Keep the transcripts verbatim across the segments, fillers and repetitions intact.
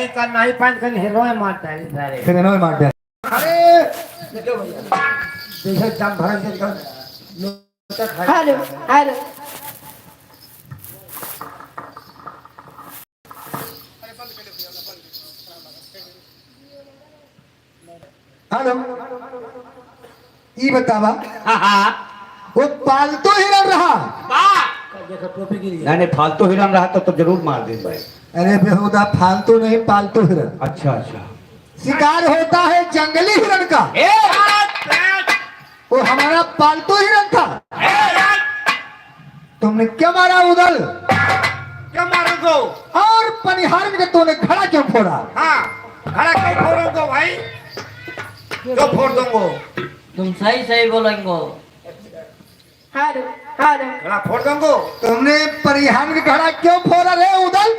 का नहीं पान कर हेलो मारता है सारे। फिर हेलो मारता है। अरे, देखो भैया, जैसे दम भर के तो लोटा खा हेलो, हेलो। हेलो, ई बतावा, हाँ, हाँ। वो पालतू हिरन रहा? वाह। देखो, टोपी गिर गया। नहीं, नहीं, फालतू हिरन रहा तो, तो जरूर मार दे भाई। अरे बेहुदा, फालतू नहीं, पालतू हिरन। अच्छा, अच्छा। शिकार होता है जंगली हिरन का। ए, बात, बात। वो हमारा पालतू हिरन था। ए, बात। तुमने क्या मारा उदल? क्या मारूंगा? और पनिहारन के तूने घड़ा क्यों फोड़ा? हाँ, घड़ा क्यों फोड़ूंगा भाई? क्यों फोड़ दूंगा? तुम सही सही बोलेंगे। हारो, हारो। घड़ा फोड़ दूंगा। तुमने पनिहारन के घड़ा क्यों फोड़ा रे उदल?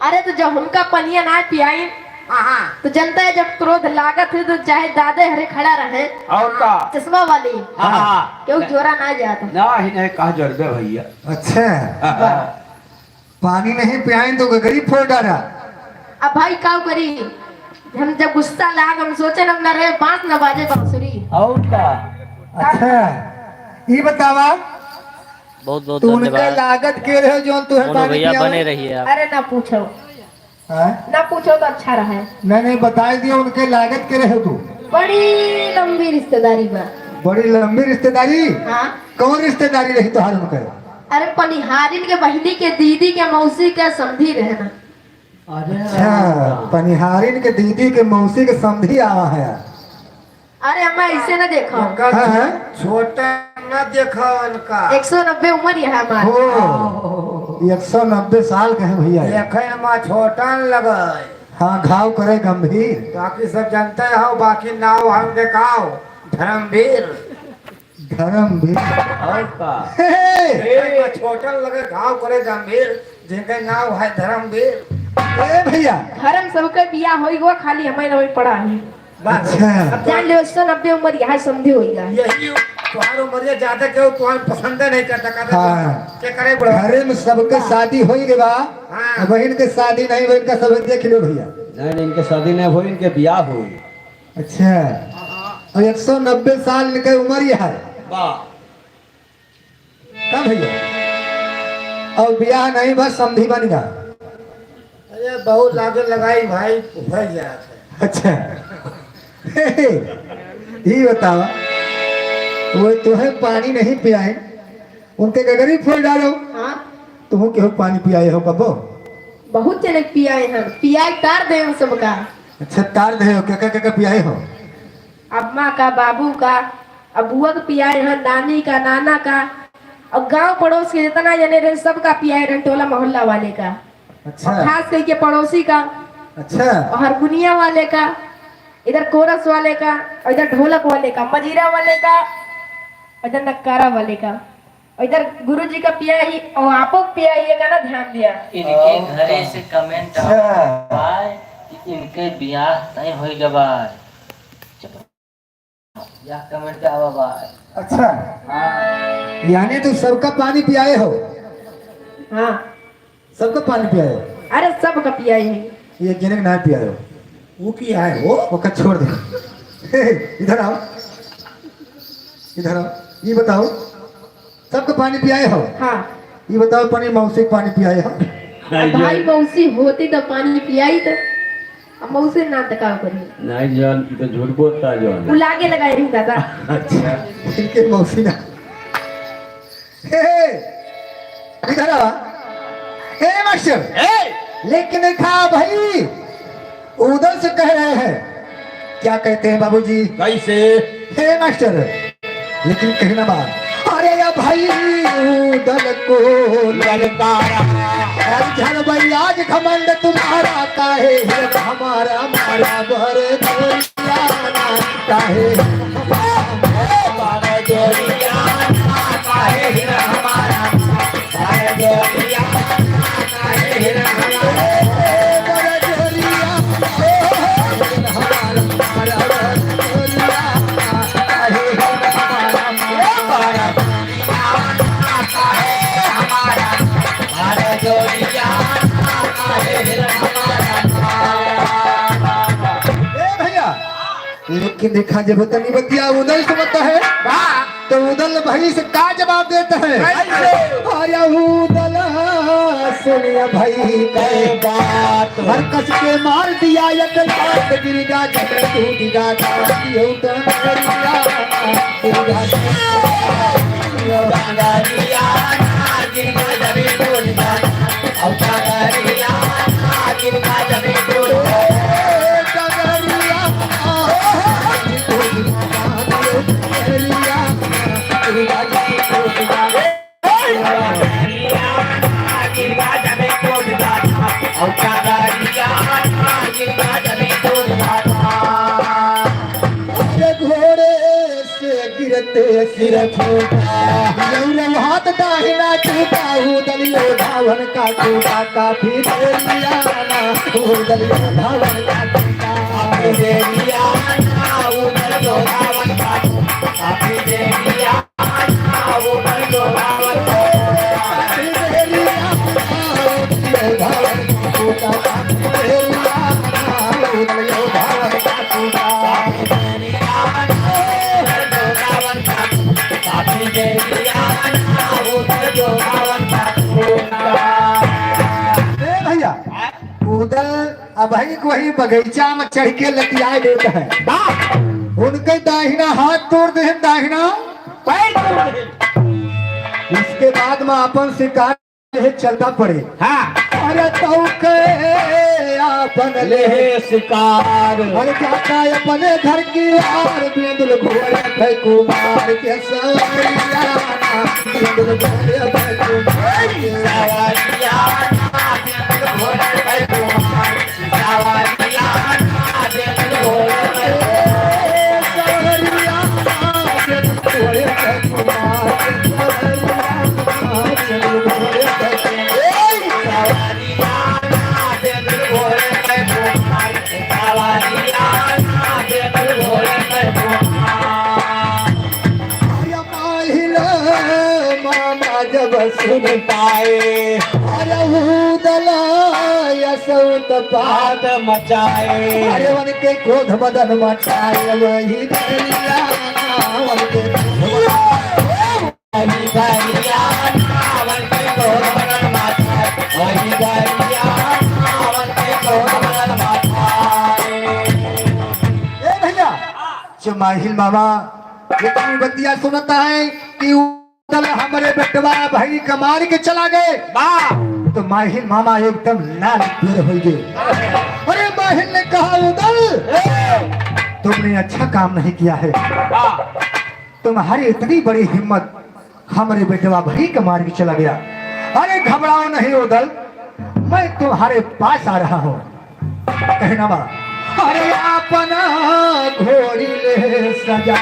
अरे तो जब हमका पनिया ना पियाई, हाँ, हाँ। तो जनता है जब क्रोध लागत है तो चाहे दादे हरे खड़ा रहे। और का? चश्मा वाली। हाँ, हाँ। क्यों जोरा ना जाता? ना ही नहीं, कहा जरबे भैया। अच्छा। हाँ, हाँ। पानी नहीं पियाई तो गगरी फोड़ डारा। अब भाई का करी, हम जब गुस्सा लाग हम सोचे हम ना रहे बांस ना बाजे बांसुरी। और का? अच्छा, ई बतावा, बहुत बहुत तू उनके धन्यवाद। लागत के रहे जो तुहे मोनू पानी भैया पियावे? बने रहिए आप। अरे ना पूछो। हाँ? ना पूछो तो अच्छा रहे। नहीं, नहीं, बताई दियो, उनके लागत के रहे तू। बड़ी लंबी रिश्तेदारी बा। बड़ी लंबी रिश्तेदारी? हाँ। कौन रिश्तेदारी रही तोहार उनके? अरे, पनिहारिन के बहिनी के दीदी के मौसी के समधी रहे ना। अच्छा, पनिहारिन के दीदी के मौसी के समधी आवा है। अरे अम्मा, ऐसे ना देखो। हाँ, हाँ। छोटा ना देखो उनका। एक सौ नब्बे उम्र है हमार। हो, एक सौ नब्बे साल के हैं भैया। देखे अम्मा, छोटा न लगे। हाँ, घाव करे गंभीर। बाकी सब जानते हो, बाकी नाव हम देखाओ, धर्मवीर। धर्मवीर। और का? हे, हे। अम्मा, छोटा लगे, घाव करे गंभीर, जिनके नाव है धर्मवीर। ए भैया। धर्म सबके बिया होई गो, खाली हमें नहीं पड़ा है। बस। अच्छा। अब जान ले, एक सौ नब्बे उम्र यहाँ समझे होइगा। यही तुम्हारी उम्र ये ज्यादा क्यों तुम्हारे पसंद नहीं करता, कहते हाँ। क्या करे बुढ़वा? घरे में सबके हाँ। शादी होई गवा, हाँ। अब बहन के शादी नहीं, बहन का सब देख लो भैया। नहीं, नहीं, इनके शादी नहीं होई, इनके ब्याह होई। अच्छा, और एक सौ नब्बे साल इनके उम्र ही है। वाह। का भैया? और ब्याह नहीं, बस समधी बन गा। अरे बहुत लागे लगाई भाई, भर जात है। अच्छा। ये बताओ, वो तोहे पानी नहीं पियाए, उनके गगरी फोड़ डालो। हाँ। तुहू केहू पानी पियाए हो कबो? बहुत जने पियाए हैं, पियाए तार दे हम सबका। अच्छा, तार दे हो, क्या, क्या, क्या, क्या पियाए हो? अम्मा का, बाबू का, अबुआ का पियाए हैं, नानी का, नाना का, और गांव पड़ोस के जितना जने रहे, सबका पियाए रहे, टोला मोहल्ला वाले का। अच्छा। और खास करके पड़ोसी का। अच्छा। और हरमुनिया वाले का, इधर कोरस वाले का, और इधर ढोलक वाले का, मजीरा वाले का, और इधर नक्कारा वाले का, और इधर गुरु जी का पियाई, और आपो पियाई, ये गाना ध्यान दिया। इनके घरे से comment अच्छा। आवा बा कि इनके बियाह तय होई गवा। या comment आवा बा। अच्छा। हाँ। यानी तू सबका पानी पियाए हो? हाँ। सबका पानी पियाए हो? अरे, सबका पियाए हैं। ये गिने ना पियाए हो? वो की आए हो? ओका छोड़ दे। इधर आओ। इधर आओ। ये बताओ। सबके पानी पियाए हो? हाँ। ये बताओ, पानी मौसी के पानी पियाए हो? अब भाई, मौसी होती तो पानी पियाई तो, अब मौसी ना तो का करी? नहीं जान, ये तो झूठ बोलता है जान। वो लागे लगाए रही दादा। अच्छा, इनके मौसी ना। हे, हे, इधर आ। हे मास्टर। हे। लेकिन देखा भाई, उधर से कह रहे हैं, क्या कहते हैं बाबूजी? कैसे? हे मास्टर, लेकिन कहना बात, अरे या भाई उदल को ललकारा। अरे झरबैया आज घमंड तुम्हारा, काहे है हमारा मारा बर दुनिया ना, काहे है हमारा बर दुनिया ना, काहे है हमारा बर दुनिया ना। कि देखा, जब तनी बतिया उदल सुनत है, वाह। तो उदल भई से का जवाब देत है? कैसे? अरे उदल सुनिया भई के बात। हर कस के मार दिया एक लात, गिर जा जब टूट जा, डांडियो टंगरिया, गिर जा टंगरिया, गिर जा जब टूट जा। अरे घोड़े से गिरते सिर फूटा। लौरव हाथ दाहिना टूटा, उदलियो धावन का टूटा, काफी देरिया ना, उदलियो धावन का टूटा। काफी देरिया ना, उदलियो धावन का टूटा, काफी देरिया ना, उदलियो धावन का टूटा। काफी देरिया ना, उदलियो धावन का टूटा, काफी देरिया ना, उदलियो धावन का टूटा। ए भैया, उदल अबही को वही बगीचा में चढ़ के लतियाए देत है। हाँ। उनके दाहिना हाथ तोड़ दे, दाहिना पैर तोड़ दे। इसके बाद में अपन शिकार चलता पड़े। हाँ। अरे तौके आपन ले शिकार। अरे जाता अपने घर की आर, बेंदुल घोड़े पे कुमार के सवरिया ना, बेंदुल घोड़े पे कुमार के सवरिया ना, बेंदुल घोड़े पे कुमार। मामा जब सुन पाए, अरे उदला यसौत पाद मचाए। अरे उनके क्रोध मदन मचाए, वही दरिया, उनके क्रोध मदन मचाए। वही दरिया, उनके क्रोध मदन मचाए। वही दरिया, उनके क्रोध मदन मचाए। ए भैया, जो माहिल मामा ये कौन बतिया सुनता है कि उदल हमरे बेटवा भाई का मार के चला गए। बा। तो माहिल मामा एकदम लाल पीर हो गए। अरे माहिल ने कहा, "उदल, ए! तुमने अच्छा काम नहीं किया है। बा। तुम्हारी इतनी बड़ी हिम्मत, हमरे बेटवा भाई का मार के चला गया। अरे घबराओ नहीं उदल, मैं तुम्हारे पास आ रहा हूँ।" कहना बा, अरे अपना घोड़ी ले सजा,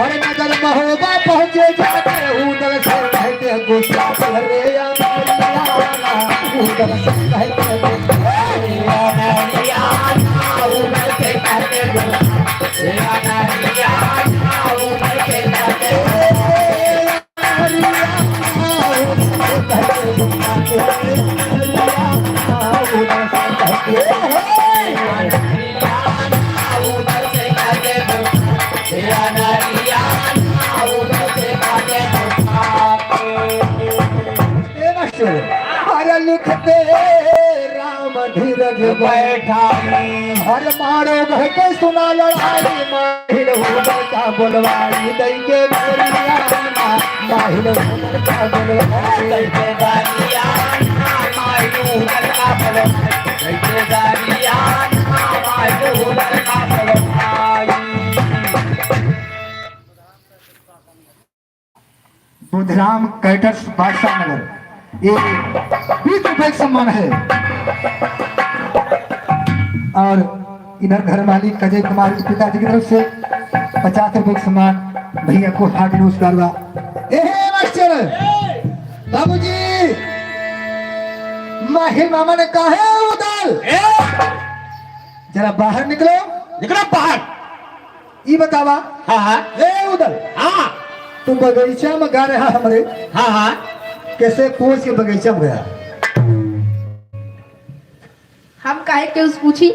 अरे नगर महोबा पहुँचे जाके उदल से कहके गुस्सा, अरे अमरिया, उदल से कहके गुस्सा, अरे अमरिया, उदल से कहके गुस्सा, अरे अमरिया, उदल से कहके गुस्सा। ए मास्टर, अरे लिखते राम धीरज बैठाई। अरे मारो बहके सुना लड़ाई, माहिल उदल का बोलवाई, दई के गोरिया ना, माहिल उदल का बोलवाई, दई के गोरिया ना, माहिल उदल का बोलवाई, दई के गोरिया ना, माहिल उदल का बोलवाई। बुधराम कैटर्स बादशाह नगर, ये बीस रुपए का सम्मान है। और इधर घर मालिक अजय कुमार के पिताजी की तरफ से पचास रुपए का सम्मान भैया को हार्दिक नमस्कार बा। ए हे मास्टर, बाबूजी, माहिल मामा ने कहा है उदल, ए! जरा बाहर निकलो। निकलो बाहर। ई बतावा। हाँ, हाँ। ए उदल। हाँ। तू बगीचा में गा रहा हमरे। हाँ, हाँ। कैसे पूछ के बगीचा में गया? हम काहे के उस पूछी?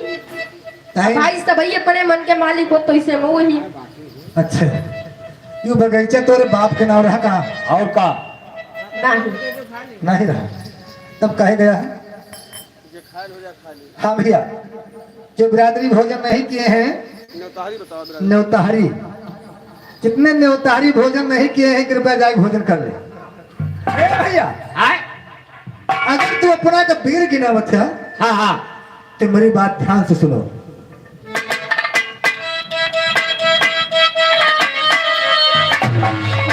ताई? भाई, सबही अपने मन के मालिक हो, तो इसे में वही। अच्छा, यू बगीचा तोरे बाप के नाम रहा का? और का? नहीं। नहीं रहा, तब कहे गया है? हाँ भैया, जो बिरादरी भोजन नहीं किए हैं, न्योताहारी बताओ, बिरादरी। न्योताहारी, जितने न्योताहारी भोजन नहीं किए हैं, कृपया जाके भोजन कर ले। ए भैया, आए? अगर तू अपना का बीर गिनावत है, हाँ, हाँ। तो मेरी बात ध्यान से सुनो।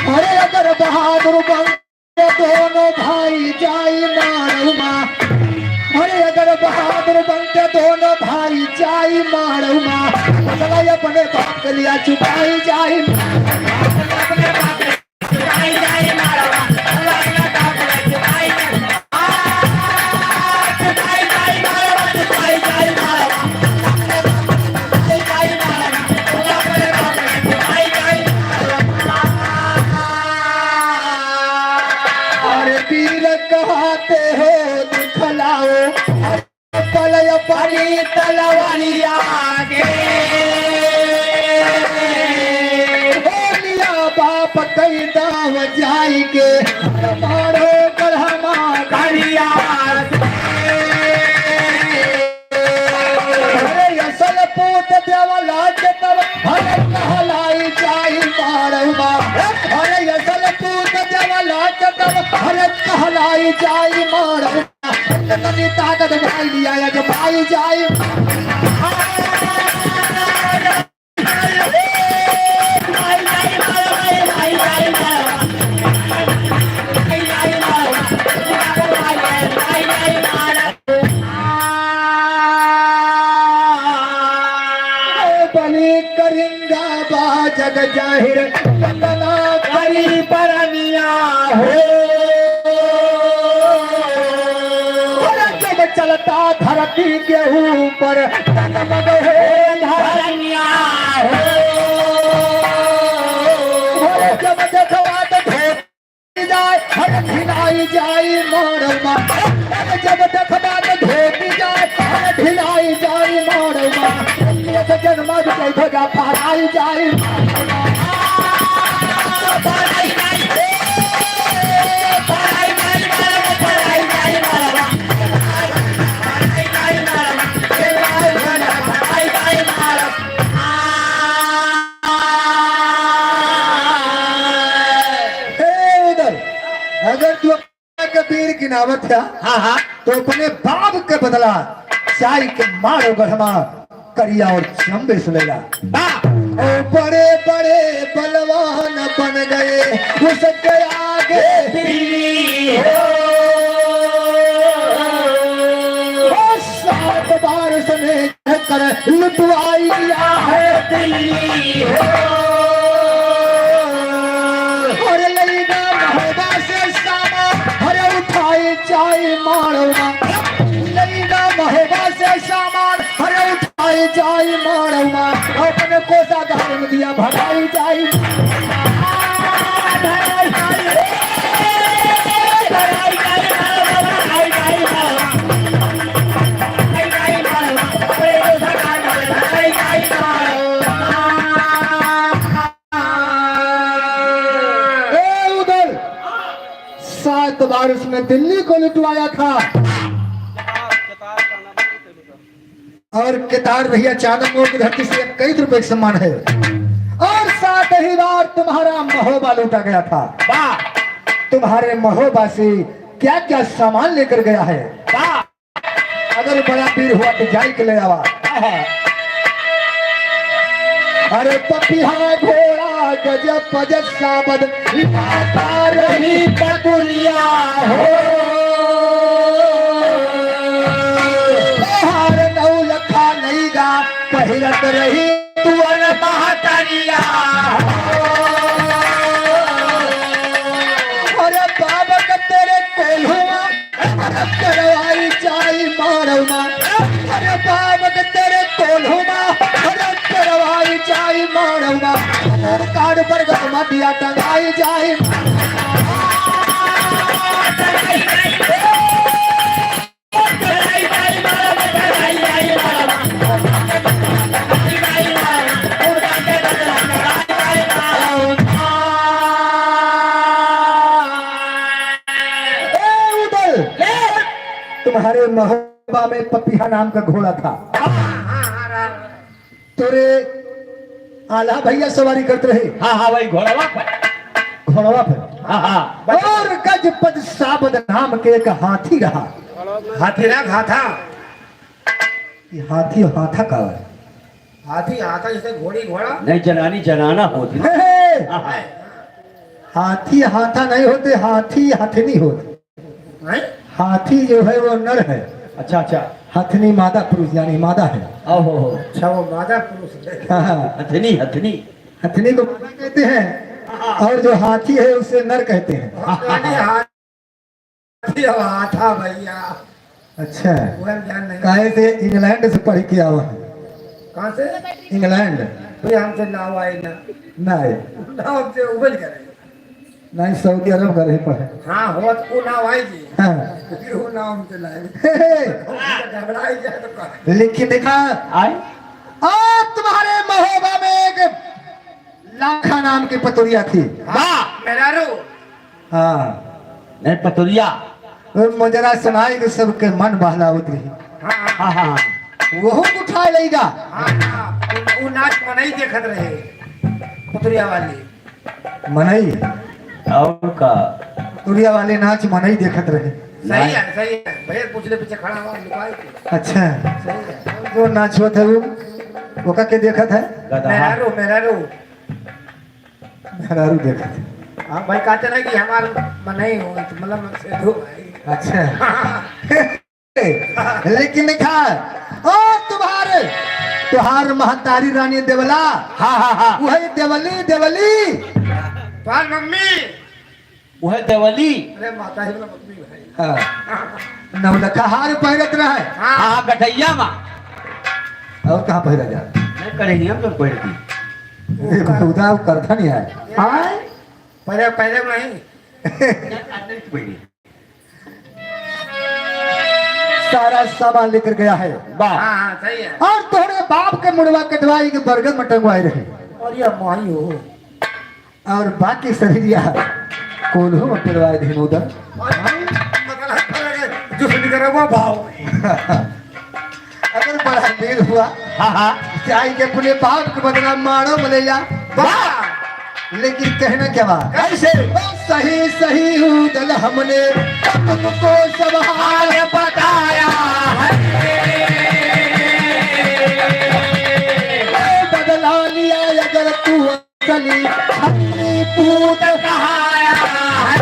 अरे अगर बहादुर बन के दोनों भाई जाई मारउमा, अरे अगर बहादुर बन के दोनों भाई जाई मारउमा, बदला अपने बाप के लिया चुकाई जाई। अरे वीर कहते हो दिखलाओ, पलय परी तलवारिया के। बोलिया बाप कई दाव जाई के, मारो गढ़मा करिया। अरे असल पूत देवला के तब हर कहलाई जाई मारउमा। अरे असल पूत देवला के तब हर कहलाई जाई मारउमा। कभी ताकत भाई लिया या जो भाई जाए। बलि करिंगा बा जग जाहिर, कतना करी परनिया हो। अरे जब चलता धरती के ऊपर, डगमग हो धरनिया हो। अरे जब देखवा तो धोती जाए, हर ढिलाई जाई मारउमा। अरे जब देखबा तो धोती जाए, हर ढिलाई जाई मारउमा। एक जन्म के भगा फहराई जाई। ए उदल, अगर तू अपना के बीर गिनावत है, हाँ, हाँ। तो अपने बाप के बदला चाई के मारो गढ़मा करिया और चंबे सुलेला। वाह। ओ बड़े बड़े बलवान बन गए उसके आगे दिल्ली हो। ओ सात बार सने कर लुटवाई है दिल्ली हो। अरे लइगा महोबा से सामान, अरे उठाई जाई मारउमा। लइगा महोबा से सामान, अरे उठाई जाई मारउमा। अपने कोसा घर में दिया भगाई जाई। ए उदल, सात बार उसने दिल्ली को लुटवाया था। और केतार भैया, चांदन मोड़ की धरती से इक्कीस रुपए का सम्मान है। और सात ही बार तुम्हारा महोबा लूटा गया था। वाह। तुम्हारे महोबा से क्या क्या सामान लेकर गया है? वाह। अगर बड़ा वीर हुआ तो जाई के ले आवा। अरे पपिहा घोड़ा गज पजत साबद, माता रही पकुलिया हो। तोहार नौ लखा नैगा पहिरत रही तुअन महतरिया हो। अरे बाबक तेरे कोल्हुआ करवाई जाई मारउमा। अरे बाबक तेरे कोल्हुआ करवाई जाई मारउमा। कार्ड पर गरमा दिया टंगाई जाई। में पपिहा नाम का घोड़ा था। हाँ, हाँ, हाँ, हाँ। तोरे आल्हा भइया सवारी करत रहे। हाँ, हाँ, वही घोड़वा पर। घोड़वा पर। हाँ, हाँ। और गजपत साबद नाम के एक हाथी रहा। हाथी ना, हाथा। ये हाथी हाथा का है? हाथी हाथा जैसे घोड़ी घोड़ा। नहीं, जनानी जनाना होती। हे, हे। हाँ, हाँ। हाथी हाथा नहीं होते, हाथी हथनी होते। हैं? हाथी जो है वो नर है। अच्छा, अच्छा। हथनी मादा पुरुष यानी मादा है। ओहो हो। अच्छा, वो मादा पुरुष है। हाँ, हाँ। हथनी, हथनी। हथनी को मादा कहते हैं और जो हाथी है उसे नर कहते हैं। यानी हाथी और हाथा भइया। अच्छा। पूरा ज्ञान नहीं। काहे से इंग्लैंड से पढ़ के आवा है? कहाँ से? इंग्लैंड। भैया हमसे नाव आई ना। ना आए। नाव से उबल करे। नहीं, सऊदी अरब का रहे पढ़े। हाँ, हो तो ना भाई जी। हाँ। फिर वो नाम से लाए। हे, हे। घबराई जाए तो कहा। लेकिन देखा, आए? और तुम्हारे महोबा में एक लाखा नाम की पतुरिया थी। वाह, मेहरारू। हाँ। नहीं, पतुरिया। वो मुजरा सुनाई कि सबके मन बहलावत रही। हाँ, हाँ। हाँ, हाँ। वहू उठा लेगा। हाँ, हाँ। वो, वो नाच मनई देखत रहे, पतुरिया वाली। मनई? और का? तुरिया वाले नाच मनई देखत रहे। सही है, सही है। भैया पूछले पीछे खड़ा हुआ, लुकाए के। अच्छा। सही है। जो नाच होत है वो, ओका के देखत है? गदहा। मेहरारू, मेहरारू। मेहरारू देखत है। हाँ भाई, कहते ना कि हमार मनई हो, तो मतलब से दो भाई। अच्छा। लेकिन देखा, ओ तुम्हारे, तुम्हार महतारी रानी देवला। हाँ, हाँ, हाँ। वही देवली, देवली। तुम्हार मम्मी। वही देवली। अरे माता ही बोला मम्मी भाई। हाँ। नौलखा हार पहिरत रहे। हाँ। हाँ, गठैया मा। और कहाँ पहिरा जा? नहीं, कढ़ैया में तो पहिरती। ये खुदा वो करता नहीं है। हाँ? पहले, पहले नहीं। नहीं, नहीं, पहिरी। सारा सामान लेकर गया है। वाह। हाँ, हाँ, सही है। और तोहरे बाप के मुड़वा कटवाई के बरगद में टंगवाए रहे। और ये माई हो। और बाकी शरीर या कोल्हू में टंगवाए रहे उधर। और मतलब, जो सुन कर वो भाव। अगर बड़ा देर हुआ, हाँ, हाँ। जाई के अपने बाप के बदला मारो मलैया। वाह! लेकिन कहना क्या बात? कैसे? सही, सही उदल हमने तुमको सब हाल बताया है। बदला लिया अगर तू असली हमने पूत कहाया है।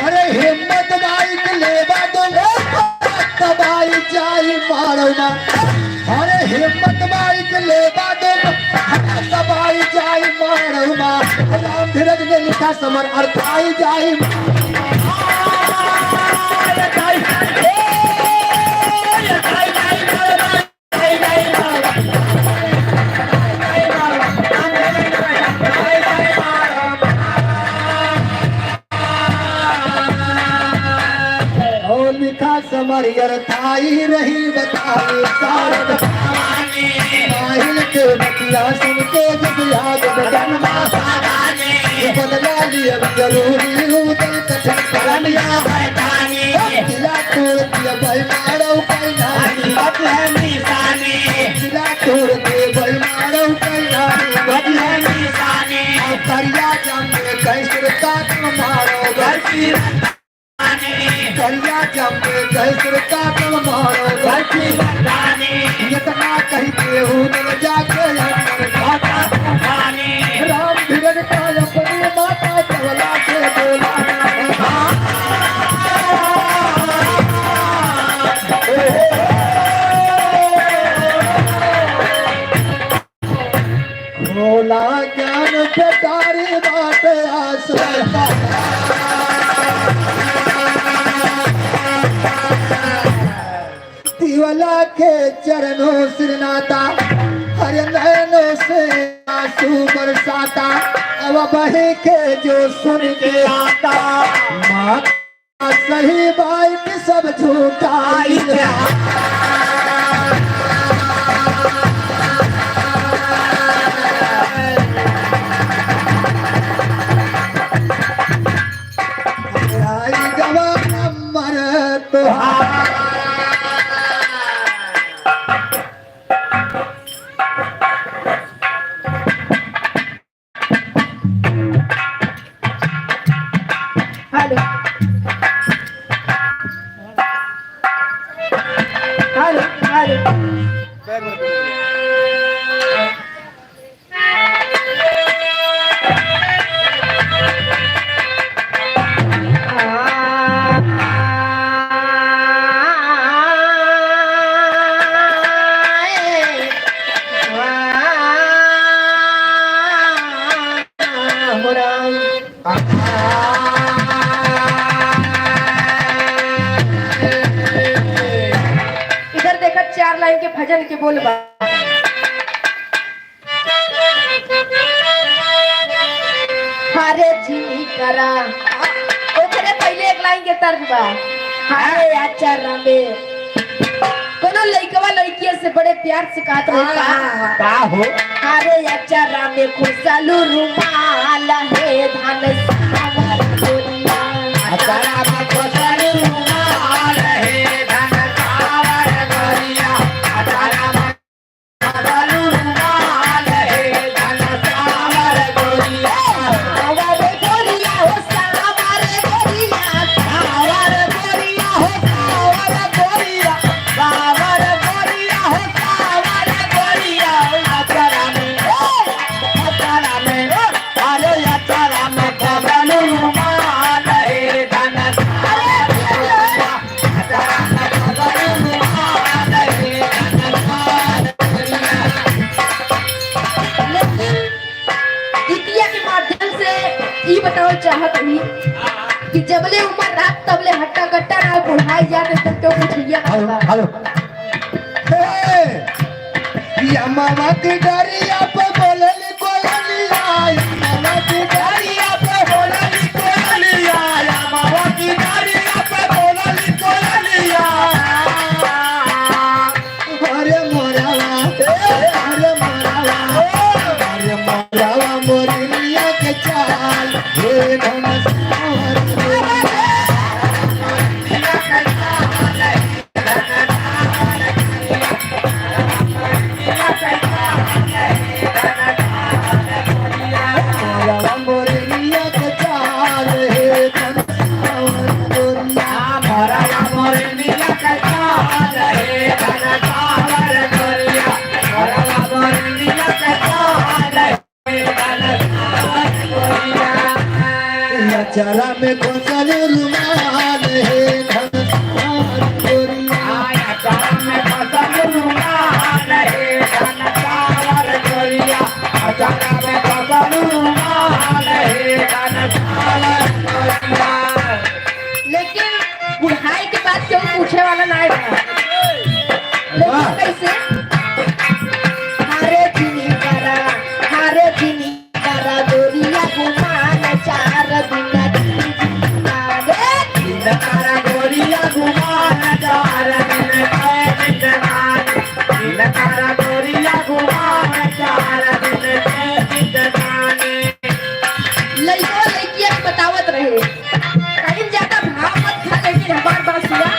अरे हिम्मत बाइक लेवा दो, दबाई जाई मारो ना। अरे हिम्मत बाइक लेवा दो, दबाई जाई मारो ना। राम धीरज ने लिखा समर अर्थाई जाई। ओ लिखा समरियर थाई रही बताई सारद। माहिल के बतिया सुन के जब याद बदन मा। बदला लिया जरूरी हूँ दिल कठिन करम या है। दिला तोड़ दिया भाई मारो कल ना। बात है निशानी। दिला तोड़ दे भाई मारो कल ना। बात है निशानी। करिया जम के कैसर का तुम मारो गलती। करिया जम के कैसर का तुम मारो गलती। इतना कही के हूँ दिल जाके अंदर भागा तूफानी। राम धीरज का अपनी माता चवला से बोला। खोला ज्ञान पेटारी बाटे आस। दिवला के चरणों सिरनाता, हर नैनों से आंसू बरसाता। अब बही के जो सुन के आता, माँ सही बात सब झूठा। आई गवा नंबर इधर देखा, चार लाइन के भजन के बोल बा। हरे जिनी करा, ओकरे पहिले एक लाइन के तर्ज बा। हरे अचारा में कोनो लइकवा लइकिया से बड़े प्यार से कहत रहे का? हाँ, हाँ, हाँ। का हो? हरे अचारा में खोसलू रुमाल हे धन सावर गोरिया। अचारा में खोसलू रुमाल हे धन सावर गोरिया। अचारा में खोसलू रुमाल हे धन सावर गोरिया। सावर गोरिया हो, सावर गोरिया। सावर गोरिया हो, सावर गोरिया। सावर गोरिया हो, सावर गोरिया। अचारा में, अचारा में, अरे अचारा में खोसलू रुमाल हे धन सावर गोरिया। अचारा में खोसलू रुमाल हे धन सावर गोरिया। लेकिन गीतिया के माध्यम से ई बतावल चाहत हई कि जबले उमर रात तबले हट्टा कट्टा ना बुढ़ाई जात, तब तो कुछ ये हेलो, हेलो। हे, या मामा की डरिया पे बोलली कोयलिया, या मामा की डरिया पे बोलली कोयलिया, या मामा की डरिया पे बोलली कोयलिया। अरे मोरावा, अरे मोरावा, अरे मोरावा मोरनिया के चाल, हे धन सावर गोरिया। मोरावा मोरनिया के चाल, हे धन सावर गोरिया। अचारा में खोसलू रुमाल हे धन सावर गोरिया। अचारा में खोसलू रुमाल हे धन सावर गोरिया। अचारा में खोसलू रुमाल हे धन सावर गोरिया। लेकिन बुढ़ाई के बाद केहू पूछे वाला ना है। लेकिन वाह। कैसे? हरे जिनी करा, हरे जिनी करा गोरिया गुमान, चार दिन जिंदा रे। जिन करा गोरिया गुमान, चार दिन जिंदा रे। जिन करा गोरिया गुमान, चार दिन जिंदा रे। लइकवा लइकिया के बतावत रहे, कहीं ज्यादा भाव मत खा, लेकिन हमार बात सुना।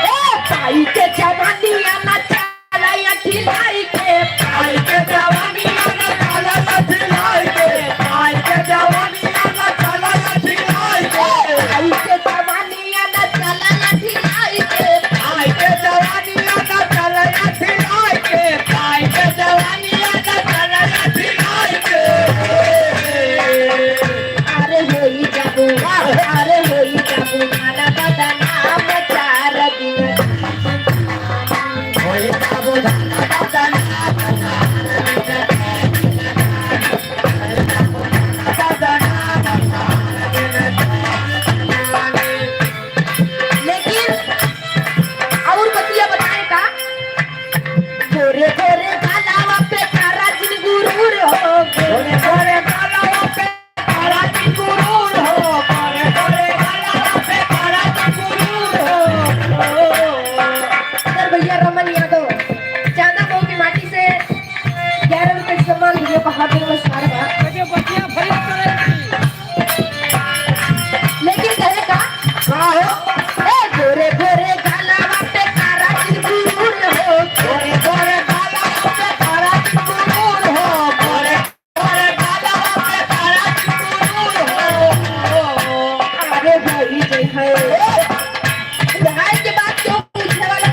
ओ भाई के जवानी आना चाला या ठिलाई के, भाई के जवानी आना चाला या ठिलाई के, भाई के जवानी आना चाला या ठिलाई के, भाई के जवानी आना चाला या ठिलाई के, भाई के जवानी आना चाला या ठिलाई के, भाई के जवानी आना चाला या ठिलाई के। अरे होई जाबू, अरे होई जाबू, माना बदनाम चार दिन। होई जाबू, माना बदनाम चार दिन। लेकिन और बतिया बताए का? गोरे गोरे गालावा पे कारा जिन गुरूर हो। गोरे गोरे गालावा पे कारा जिन गुरूर हो। गोरे गोरे गालावा पे कारा जिन गुरूर हो। सर भैया रमन यादव, चांदा मऊ की माटी से ग्यारह रुपए सम्मान वीडियो का हार्दिक नमस्कार बा। लेकिन कहे का? का हो? ए, गोरे गोरे गालावा पे कारा तिरपुर हो। गोरे गोरे गालावा पे कारा तिरपुर हो। गोरे गोरे गालावा पे कारा तिरपुर हो। अरे भाई जय है। ए, बुढ़ाई के बाद क्यों पूछने वाला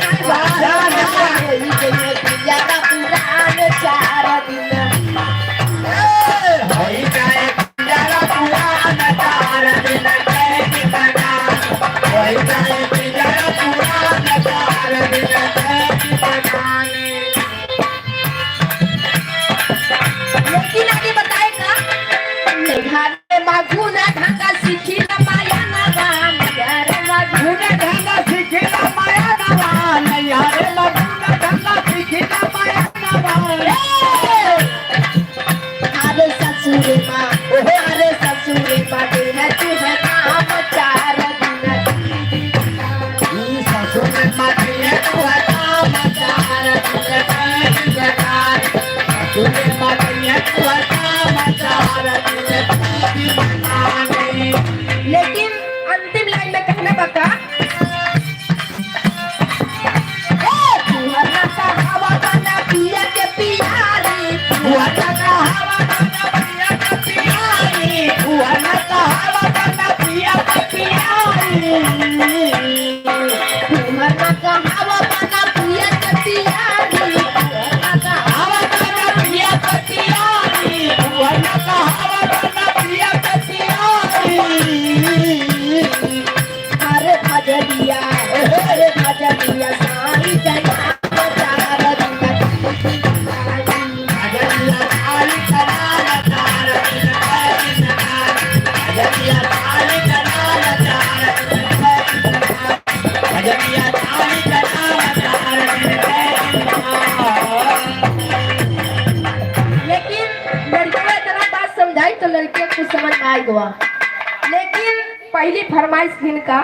लेकिन आगे बताए का? नैहरे मा गुना धंधा सीखी ना माया ना राम, नैहरे मा गुना धंधा सीखी ना माया ना राम, नैहरे मा गुना धंधा सीखी ना माया ना राम। ए! अरे ससुरे मा, ओहो, अरे ससुरे मा, दे है तू है काम चार दिन। ई ससुरे मा, दे है तू है काम चार दिन। ससुरे मा, दे है तू है काम चार दिन। लेकिन अंतिम लाइन में कहना बता, ए, फुहर ना कहावा बना पिया के पियारी। फुहर ना कहावा बना पिया के पियारी। फुहर ना कहावा बना पिया के पियारी। फुहर ना कहावा बना पिया के पियारी। फुहर ना कहावा बना पिया के पियारी। फुहर ना कहावा बना पिया के पियारी। अरे भजनिया, अरे भजनिया, साईं के नाम चार दिन। भजनिया, साईं के नाम चार दिन। भजनिया, साईं के नाम चार दिन। भजनिया, साईं के नाम चार दिन। लेकिन लड़किया इतना बात समझाई तो लड़किया कुछ समझ में आई गवा। लेकिन पहली फरमाइश दिन का।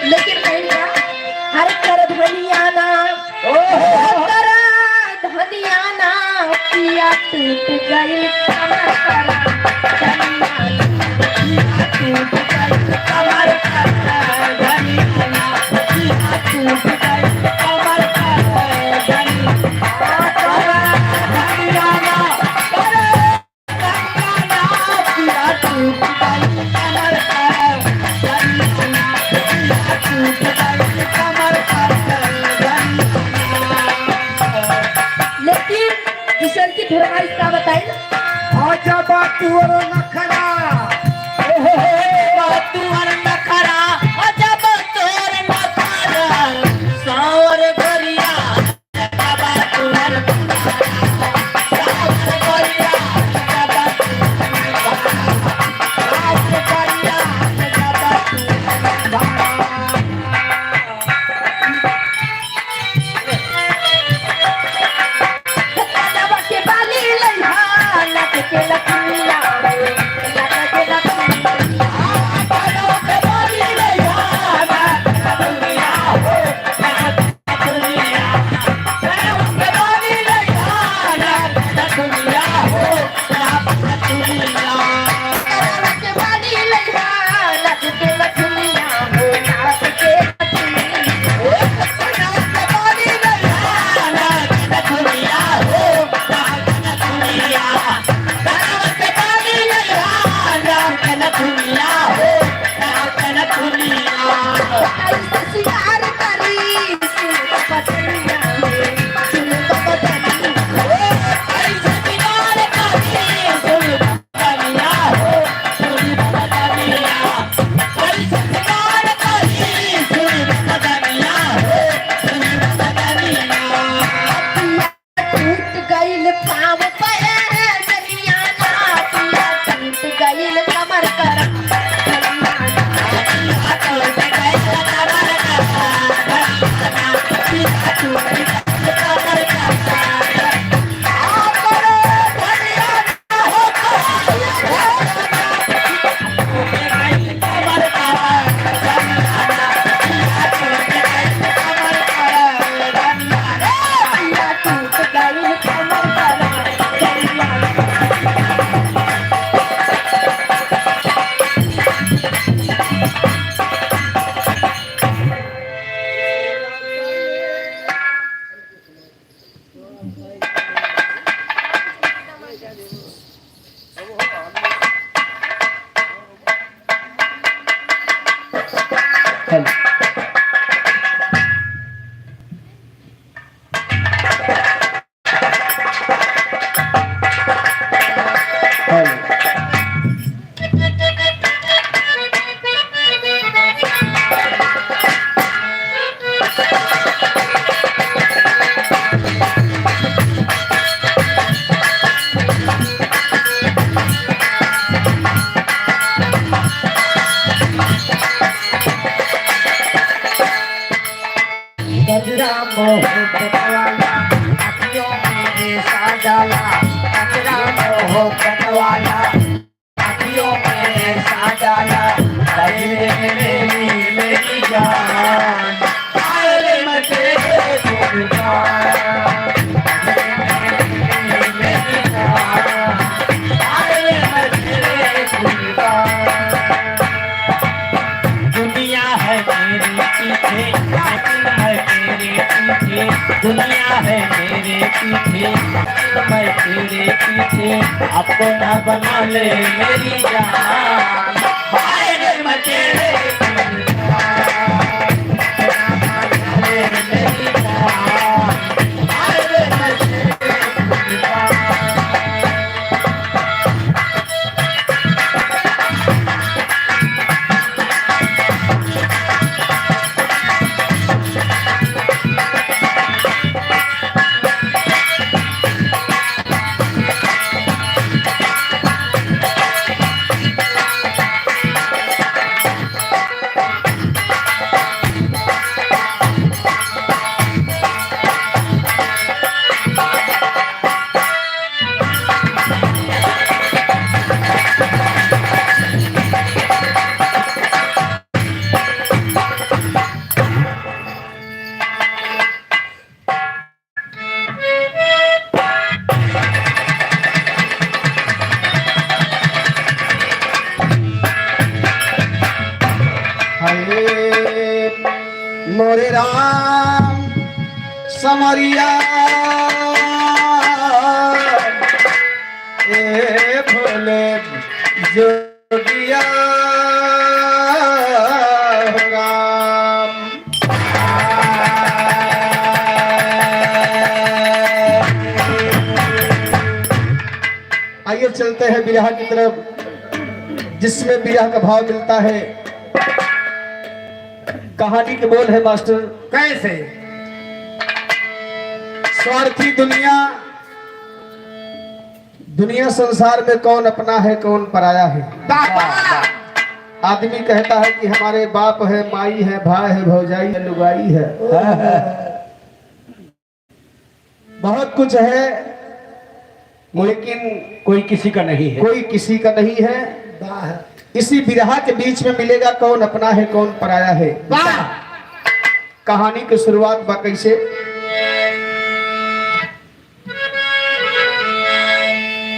लेकिन कहीं का, हर कर धनिया ना, ओहो। हर कर धनिया ना, पिया टूट गइल कमर कर धनिया ना, पिया टूट गइल कमर कर धनिया ना, पिया टूट गइल कमर कर धनिया ना। लेकिन ईश्वर की फरमाइश का बताई? अजब तोर नखरा, अजब तोर नखरा, सावर गरिया। कचरा मोहब्बत वाला, अखियों में साजाना, अरे मेरी, मेरी जान, अरे मैं तेरे कुर्बान, अरे मेरी, मेरी जान, अरे मैं तेरे कुर्बान। दुनिया है मेरे पीछे, लेकिन मैं तेरे पीछे। दुनिया है मेरे पीछे, लेकिन मैं तेरे पीछे। अपना बना ले मेरी जान, हाय रे मैं तेरे पीछे। हाय मोरे राम समरिया, ए भोले जोगिया हो राम। आइए चलते हैं बिरहा की तरफ, जिसमें बिरहा का भाव मिलता है। कहानी के बोल है मास्टर। कैसे? स्वार्थी दुनिया, दुनिया संसार में कौन अपना है, कौन पराया है। वाह, वाह। आदमी कहता है कि हमारे बाप है, माई है, भाई है, भौजाई है, लुगाई है। बहुत कुछ है, लेकिन कोई किसी का नहीं है। कोई किसी का नहीं है। वाह। इसी बिरहा के बीच में मिलेगा कौन अपना है, कौन पराया है। वाह। कहानी की शुरुआत बा कैसे?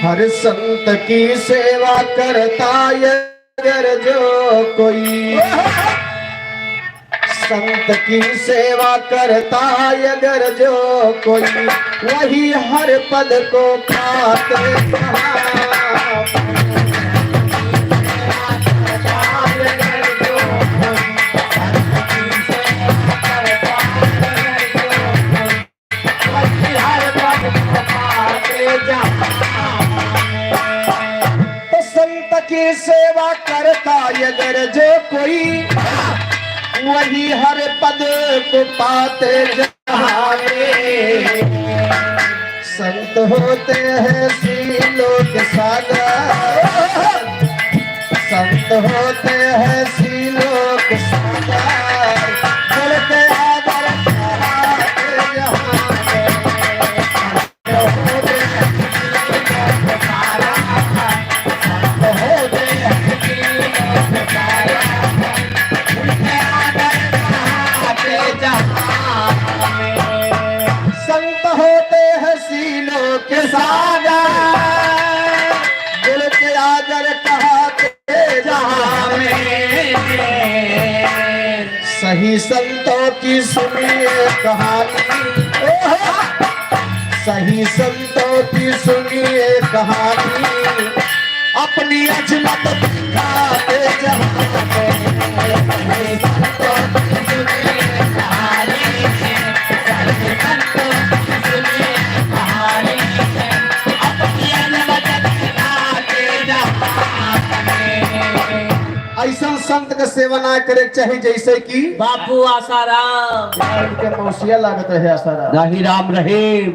हर संत की सेवा करता है अगर जो कोई, संत की सेवा करता है अगर जो कोई, वही हर पद को पाते कहाँ। तो संत की सेवा करता अगर जो कोई, वही हर पद को पाते जहाँ में। संत होते हैं सीलों के सागर, संत होते हैं सीलों के सागर, जल के आदर पाते यहाँ पे। संत होते हैं सीलों के सागर, संत होते हैं सीलों के सागर, उनके आदर पाते जहाँ में। संत होते हैं सीलों के सागर, दिल के आदर कहाते जहाँ में। सही संतों की सुनिए कहानी, ओहो! सही संतों की सुनिए कहानी, अपनी अजमत दिखाते जहाँ में। ऐसा संत के सेवा ना करे के चाही, जैसे कि बापू आसाराम। इनके मौसिया लागत रहे आसाराम। नहीं राम रहीम।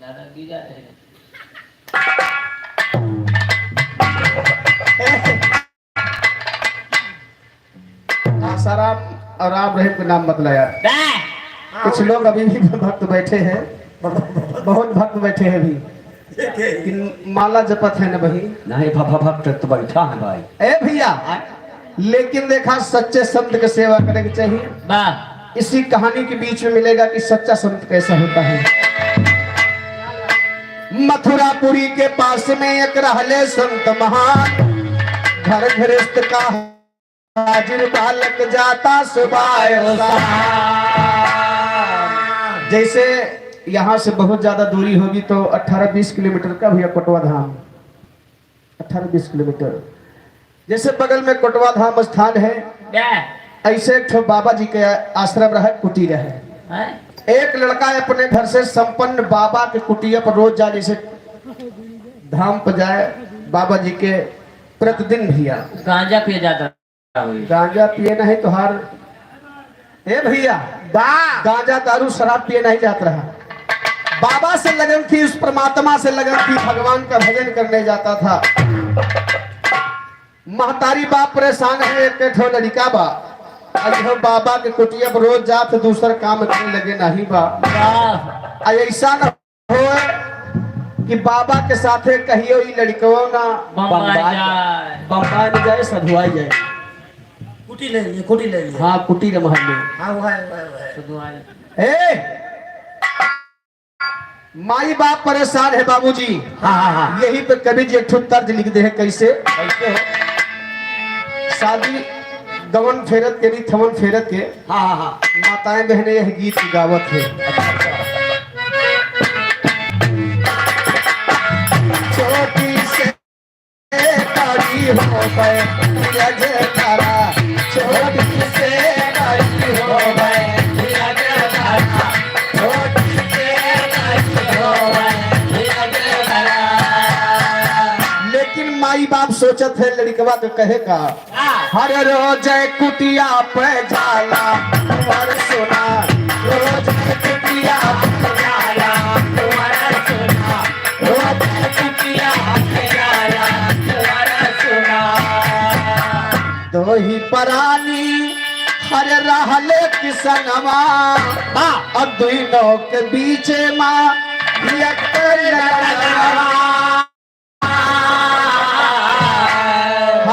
दादा गिरा रहे। आसाराम और राम रहीम के नाम मत लाया। बे! कुछ लोग अभी भी भक्त बैठे हैं। बहुत भक्त बैठे हैं अभी। कि माला जपत है ना भाई? नहीं, भ-, भ-, भक्त तो बैठा है भाई। ए भैया, लेकिन देखा, सच्चे संत के सेवा करे के चाहिए। वाह। इसी कहानी के बीच में मिलेगा कि सच्चा संत कैसा होता है। मथुरापुरी के पास में एक रहले संत महान, घर गृहस्थ का हाजिर बालक जाता सुभाय सा। जैसे यहाँ से बहुत ज्यादा दूरी होगी तो अठारह बीस किलोमीटर का भैया कोटवा धाम, अठारह बीस किलोमीटर। जैसे बगल में कोटवा धाम स्थान है, बे। ऐसे एक ठो बाबा जी के आश्रम रहे, कुटी रहे। हैं? एक लड़का अपने घर से संपन्न बाबा के कुटिया पर रोज जा, जैसे धाम पर जाए बाबा जी के प्रतिदिन भैया। गांजा पिए जाता। गांजा पिए नहीं तो हर, ए भैया, बा। गांजा, दारू, शराब पिए नहीं जात रहा। बाबा से लगन थी, उस परमात्मा से लगन थी, भगवान का भजन करने जाता था। महतारी बाप परेशान है, एक ठो लड़िका बा। अब यह बाबा के कुटिया पर रोज जात, दूसर काम करे लगे नहीं बा। वाह। आ ऐसा न होए कि बाबा के साथे कहियो ई लड़िकवो ना बम्बाई बम्बाई जाए। बम्बाई न जाए, सधुआई जाए। कुटी ले लिए, कुटी ले लिए। हाँ, कुटी रे महल में। हाँ, वह है, वह है, वह है। सधुआई। ए! माई बाप परेशान है बाबूजी। हाँ, हाँ, हाँ। यही पे कवि जी एक ठो तर्ज लिख दे है, कैसे? कैसे हो? शादी गवन फेरत के, रीत हवन फेरत के। हाँ, हाँ, हाँ। माताएं बहनें यह गीत गावत है। अच्छा, अच्छा। छोटी से बड़ी हो गए, यज करा। छोटी से बड़ी हो गए, यज करा। छोटी से बड़ी हो गए, यज करा। लेकिन माई बाप सोचत है लड़िकवा के कहे का, हर रोज कुटिया पे जाला, कुंवर सुना। रोज कुटिया पे जाला, कुंवर सुना। रोज कुटिया पे जाला, कुंवर सुना। दो ही परानी हर रहले किसनवा, हाँ। और दुइनों के बीचे मा एक लड़नवा।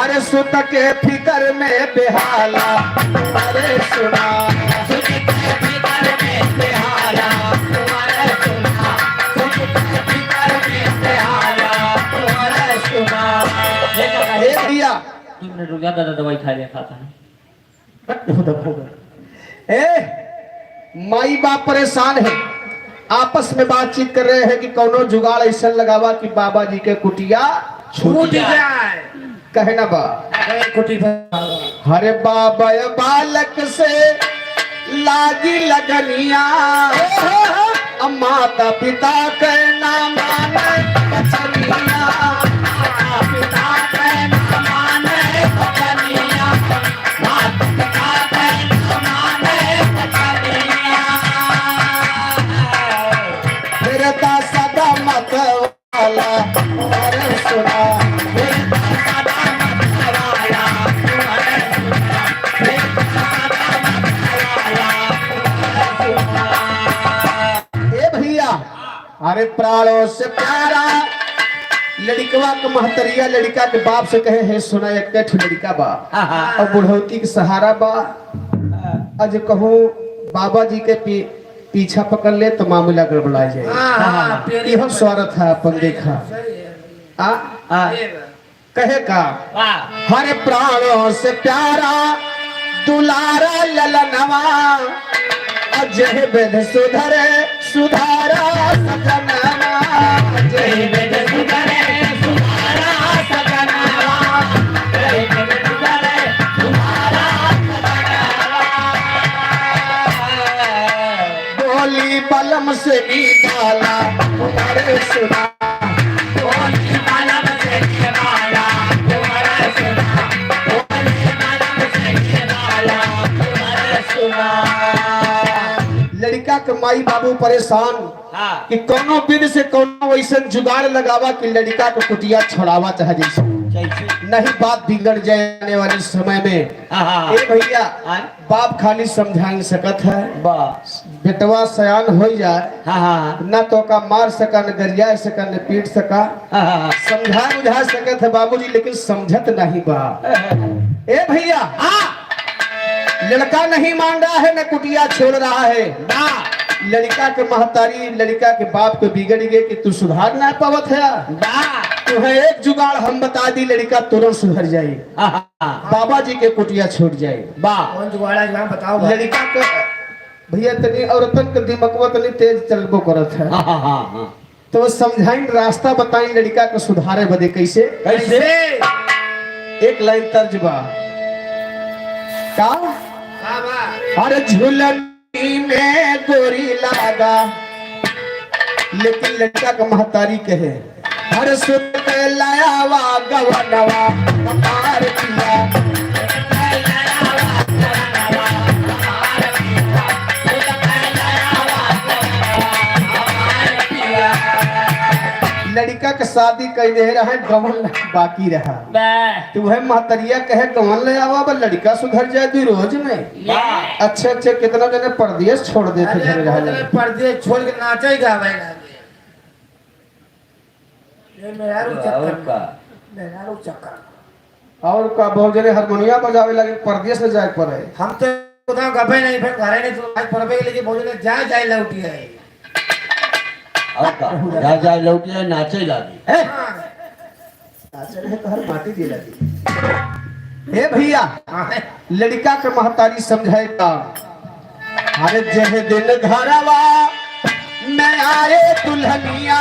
हर सुत के फिकर में बेहाला, अरे सुना। सुत के फिकर में बेहाला, अरे सुना। सुत के फिकर में बेहाला, अरे सुना। ए भैया। दो मिनट रुक जा, दादा दवाई खा लिया, खाता है। ए, माई बाप परेशान है, आपस में बातचीत कर रहे हैं कि कौनो जुगाड़ ऐसा लगावा कि बाबा जी के कुटिया छूट छूट जाए। जाए। कहे ना बा। अरे कुटी भर। हरे बाबा बालक से लागी लगनिया, अब माता पिता के ना माने बचनिया। माता पिता के ना माने बचनिया। फिरता सदा मत वाला, अरे सुना। ए भैया, अरे प्राणों से प्यारा लड़िकवा के महतरिया लड़िका के बाप से कहे, "हे सुना, एक ठो लड़िका बा, हाँ, हाँ। और बुढ़ौती के सहारा बा, आज कहूँ बाबा जी के पी-, पीछा पकड़ ले तो मामला गड़बड़ा जाए।" हाँ, हाँ, हाँ। यह स्वार्थ है अपन देखा। सही है। आ? हाँ। कहे का? वाह। हर प्राणों से प्यारा दुलारा ललनवा, अजय विध सुधरे सुधारा सजनवा। अजय विध सुधरे सुधारा सजनवा। अजय विध सुधरे सुधारा सजनवा। बोली बलम से निकाला, अरे सुना। लड़िका के माई बाबू परेशान हाँ। कि कौनो विधि से कौनो वैसन जुगाड़ लगावा कि लड़िका के कुटिया छोड़ावा चाहे जैसे। जैसे। नहीं बात बिगड़ जाए आने वाले समय में। हाँ, हाँ, हाँ। ए भैया, हाँ। बाप खाली समझाई सकत है। बस। बेटवा सयान होइ जाए, हाँ, हाँ, हाँ। ना तो का मार सका, न गरिया सका, न पीट सका। हाँ, हाँ, हाँ। समझा बुझा सकत है बाबूजी, लेकिन समझत नहीं बा। हाँ, हाँ, हाँ। ए भैया, हाँ। लड़का नहीं मान रहा है, न कुटिया छोड़ रहा है। बा। लड़िका के महतारी, लड़िका के बाप के बिगड़ गए कि तू सुधार ना पावत है। बा। तुम्हें एक जुगाड़ हम बता दी, लड़िका तुरंत सुधर जाई। हाँ, हाँ। बाबा जी के कुटिया छूट जाए। बा। कौन जुगाड़ है, जरा बताओ बा। लड़िका के, भैया, तनी औरतन के दिमगवा तनी तेज चलबो करत है। हाँ, हाँ, हाँ, हाँ। तो वो समझाइन, रास्ता बताइन लड़िका के सुधारे बदे। कैसे? कैसे? एक लाइन तर्ज बा। का? का बा? अरे झुलनी में गोरी लागा, लेकिन लड़िका के महतारी कहे, हर सुत के लायावा गवनवा हमार पिया। लड़िका के शादी कइ दे रहे, गवन बाकी रहा। बा। तो वह महतरिया कहे, गवन ले आवा, अब लड़िका सुधर जाए दू रोज में। बा। अच्छे अच्छे कितना जने परदेस छोड़ देते अरे, घरे बहुत रहने। जने परदेस छोड़ के नाचे गावे लागे। ये मेहरारू और चक्कर में। का? मेहरारू चक्कर में। और का, बहुत जने हारमोनिया बजावे लागे, परदेस में जाए पड़े। हम तो उतना गबे नहीं, फिर घरे नहीं तो आज पड़बे के लिए बहुत जने जा जाए लौटी है। और का, जा जाए लौटी है, नाचे लागे। हैं? हाँ। नाचे रहे तो हर माटी दे लागे। हे भैया, हाँ। लड़िका के महतारी समझाए का, अरे जह दिन घरवा में आए दुल्हनिया,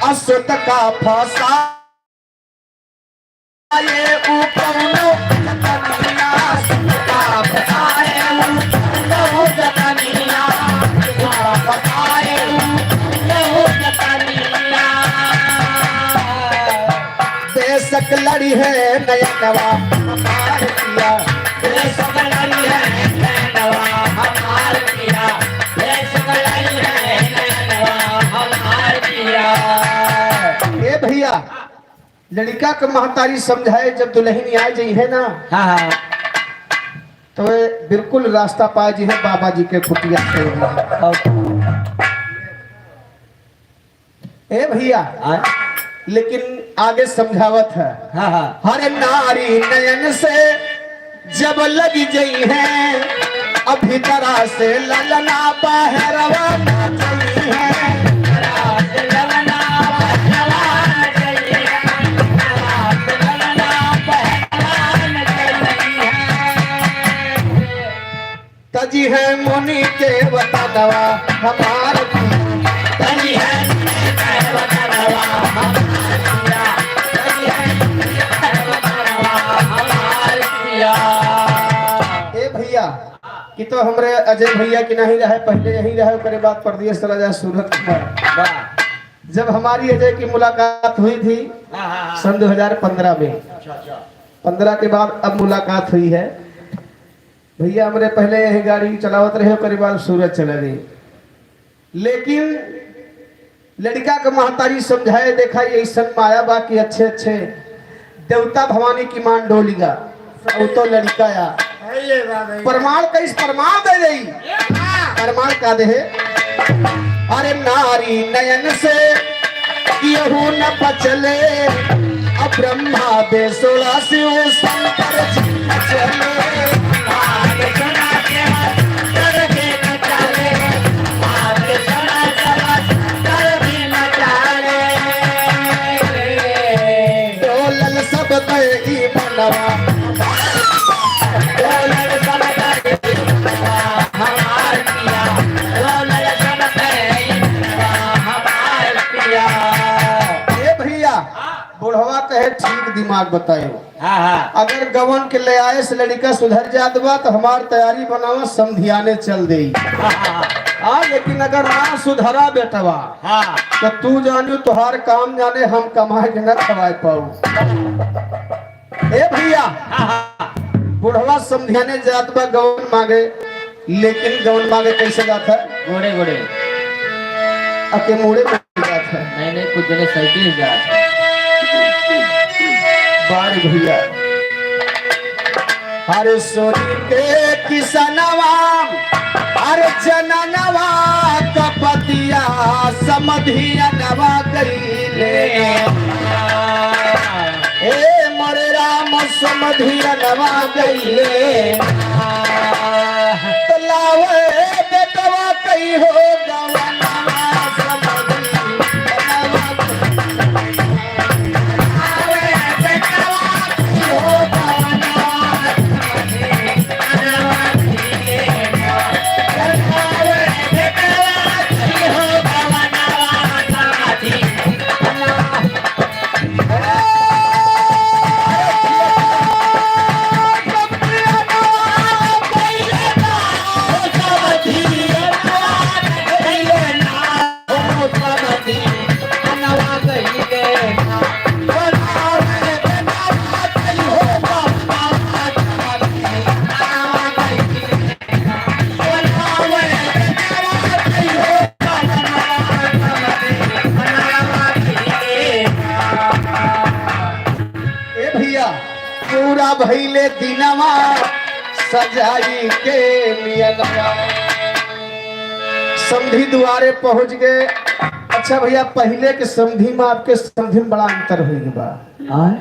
असुत का फंसा ये ऊ कौनो जतनिया, आप आए ऊ कौनो जतनिया, आप आए ऊ कौनो जतनिया। बेशक लड़ी है नयनवा हमार पिया, बेशक लड़ी है नयनवा हमार पिया, बेशक लड़ी है नयनवा हमार पिया। ए भैया, लड़िका के महतारी समझाए, जब दुल्हन आ जइहे ना, हाँ, हाँ। तो वे बिल्कुल रास्ता पा जइहे बाबा जी के कुटिया से। और ए भैया, हाँ। लेकिन आगे समझावत है। हाँ, हाँ। हर नारी नयन से जब लग जइहे, अब भीतरा से ललना बहरवा न जइहे। तजी है मुनि के वतनवा हमार पिया। तजी है मुनि के वतनवा हमार पिया। तजी है मुनि के वतनवा हमार पिया। ए भैया, कि तो हमरे अजय भैया की नहीं रहे, पहले यहीं रहे, ओकरे बाद परदेस चला जाए सूरत में। वाह। जब हमारी अजय की मुलाकात हुई थी हाँ, हाँ, हाँ। सन दो हज़ार पन्द्रह में, अच्छा, अच्छा। पन्द्रह के बाद अब मुलाकात हुई है। भैया हमरे पहले यही गाड़ी चलावत रहे, ओकरे बाद सूरत चला गई। लेकिन लड़िका के महतारी समझाए, देखा, ये ऐसन माया बा कि अच्छे अच्छे देवता भवानी की मान डोलिगा, वो तो लड़िका या। है ये बात है। प्रमाण कइस, प्रमाण दे देई। प्रमाण का दे है? अरे नारी नयन से केहू न बचले, अब ब्रह्मा बेसोड़ा शिव शंकर जी बचले। डोलल सब दे ई मनवा। डोलल सब दे ई मनवा। हमार पिया। डोलल सब दे ई मनवा। हमार पिया। ए भैया, बुढ़वा कहे ठीक दिमाग बतायो। हाँ, हाँ। अगर गवन के ले आए से लड़िका सुधर जात बा, तो हमार तैयारी बनावा, समधियाने चल देई। हाँ, हाँ, हाँ। हाँ, लेकिन अगर ना सुधरा बेटवा, हाँ। तो तू जानियो, तुहार काम जाने, हम कमाए के ना खवाए पाऊ। ए भैया, हाँ, हाँ। बुढ़वा समधियाने जात बा, गवन मांगे, लेकिन गवन मागे कैसे जात है? गोड़े गोड़े। अके मूड़े में जात है। नहीं नहीं, कुछ जने साइकिल से जात है। बारी भैया। अरे सोनी के किसनवा, अरे जननवा कपतिया समधिया नवा गईले। ए मोरे राम समधिया नवा गईले। तो लावे बेटवा कई हो गवनवा समधिया नवा गईले। ए भैया, पूरा भइले दिनवा सजाई के मियनवा। समधी दुआरे पहुँच गए। अच्छा भैया, पहिले के समधी में आपके समधी में बड़ा अंतर होइ गवा। आय?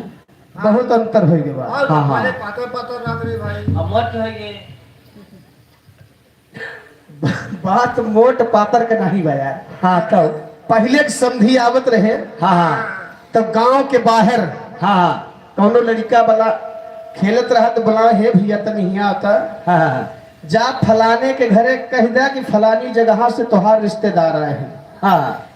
बहुत अंतर होइ गवा। और हाँ, हाँ। पहले पातर पातर रहत रहे भाई। अब मोट होइ गए। बात मोट पातर के नहीं बा यार। हाँ, तो पहिले के समधी आवत रहे, हाँ, हाँ। तो गांव के बाहर हाँ, हाँ। कौनो लड़िका बला खेलत रहा तो बोला, "हे भैया, तनी हियाँ आता।" हाँ, हाँ, हाँ। "जा फलाने के घरे कह द्या कि फलानी जगह से तोहार रिश्तेदार आए हैं।" हाँ।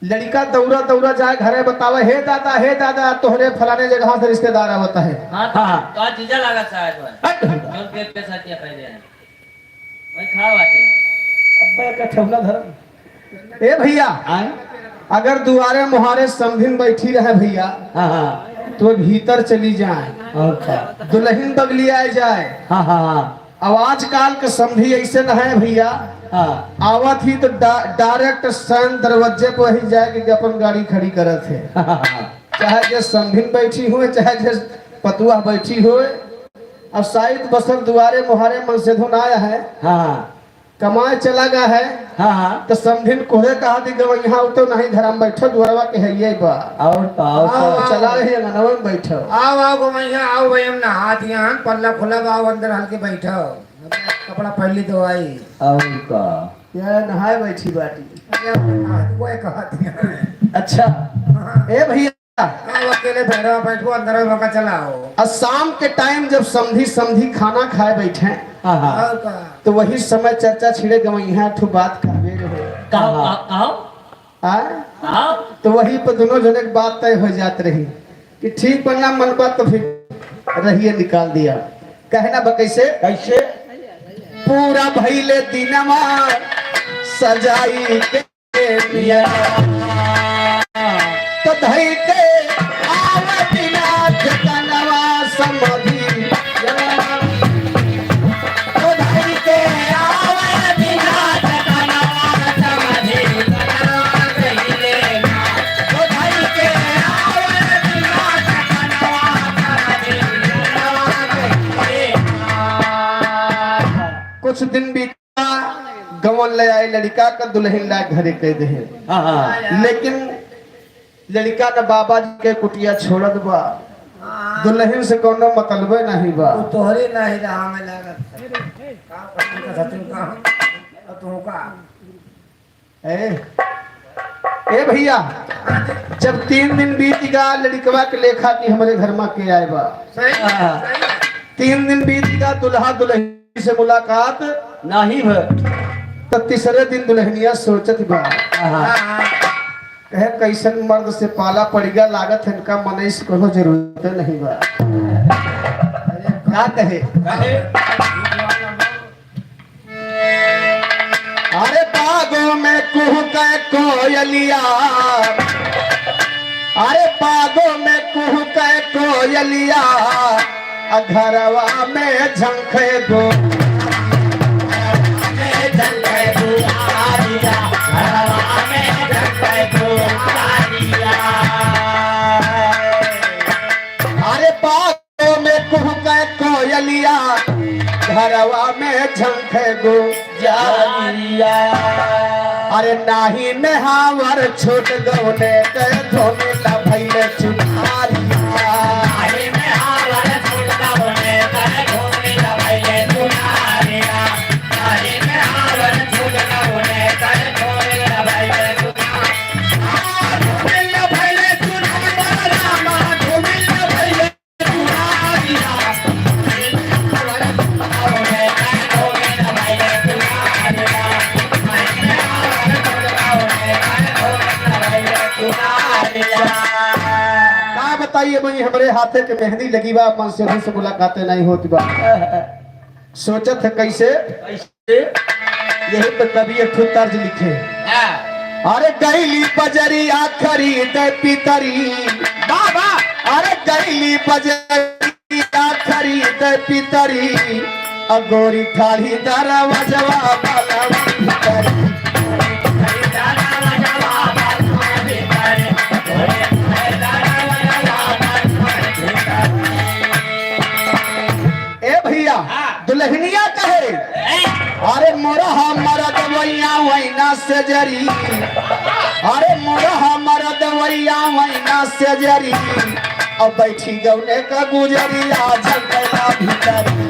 लड़िका दौड़ा दौड़ा जाए घरे बतावे, "हे दादा, हे दादा, तोहरे फलाने जगह से रिश्तेदार आवत है।" हाँ, तो हाँ। का जीजा लागत शायद है। हट। जोन पेट पे सटिया पहले है। वही खड़ा बाटे। अब्बे का ठेवला धरम। ए भैया, आए? अगर दुआरे मुहारे समधिन बैठी रहे भैया, हाँ, हाँ। तो भीतर चली जाए। अच्छा। दुल्हन बगली आए जाए। हाँ, हाँ, हाँ। अब आजकल के समधी ऐसे न है भैया। हाँ। आवत ही तो डा-, direct सैन दरवाजे पर ही जाए के अपन गाड़ी खड़ी करत है। हाँ, हाँ, हाँ। चाहे जे समधिन बैठी हुए, चाहे जे पतुआ बैठी हुए, अब शायद बसल दुआरे मुहारे मन से धुन आया है। हाँ। कमाए चला गया है। हाँ, हाँ। तो समधिन कोहे कहा दी गवैया तो नहीं, घर में बैठो, दुआरवा के है ये बा। और का, और का। हाँ, चला रही अंगनवा में बैठो। आओ, आओ गवैया, आओ भाई, हम नहा दिया हन, पल्ला खुला बा, आओ अंदर हल्के बैठो। कपड़ा पहन ली तो आई। और का। ये नहाए बैठी बाटी। अरे, कोई कहा दिया है। अच्छा। हाँ। ए भैया, अब अकेले भैरवा बैठो, अंदर में मौका चलाओ। आ शाम के time जब समधी समधी खाना खाए बैठे, हाँ, हाँ। और का? तो वही समय चर्चा छिड़े गवैया ठो बात कहबे रहे। कहो, हाँ। कहो, कहो। आ? कहो। तो वही पर दोनों जने के बात तय हो जात रही कि ठीक बनना मन बात तो फिर रहिए निकाल दिया। कहना बा कैसे? कैसे? पूरा भइले दिनमा सजाई के तो धई के आवत नाथ कनवा समधी। तो धई के आवत नाथ कनवा समधी। तो धई के आवत नाथ कनवा समधी। कुछ दिन बीत गवन ले आए लड़िका का दुल्हन ला घरे कह दे। हाँ, हाँ। लेकिन लड़िका का बाबा जी के कुटिया छोड़त बा। हाँ। दुल्हन से कौनो मतलबे नहीं बा। वो तोहरे नहीं रहा, हमें लागत है। का पसंद का सचिन का हम? और तू का? ए, ए भैया, जब तीन दिन बीत गा लड़िकवा के लेखा कि हमरे घर में के आए बा। सही, हाँ। सही। तीन दिन बीत गा, दुल्हा दुल्हन से मुलाकात नाही भय। तो तीसरे दिन दुल्हनिया सोचत बा, हाँ। कहे, "कैसन मर्द से पाला पड़िगा, लागत है इनका मनई से कोनो जरूरत नहीं बा।" का कहे? कहे? अरे बागों में कुहके कोयलिया, अरे बागों में कुहके कोयलिया, आ घरवा में झंखे गो। घरवा में झंखे गो जारिया। अरे नाही नेहावर छूट गौने के धोने ला भैले चुनारिया। नाही नेहावर छूट गौने के धोने ला भैले चुनारिया। नाही नेहावर छूट गौने के धोने ला भैले चुनारिया। धोने ला भैले चुनारिया, रामा, धोने ला भैले का बताइए भाई, हमरे हाथे के मेहंदी लगी बा, अपन से भी से मुलाकातें नहीं होती बा। सोचत है कैसे? कैसे? यही पे कवि एक ठो तर्ज लिखे। हाँ। अरे गईली बजरिया खरीदे पितरी। वाह, वाह। अरे गईली बजरिया खरीदे पितरी, अ गोरी ठाढ़ी दरवाजवा बालवा भीतरी। ए भैया, हाँ। दुल्हनिया कहे, ए। अरे मोरहा मरद वैया वैना से जरी, अरे मोरहा मरद वैया वैना से जरी, अब बैठी गौने का गुजरिया झंकला भीतरी।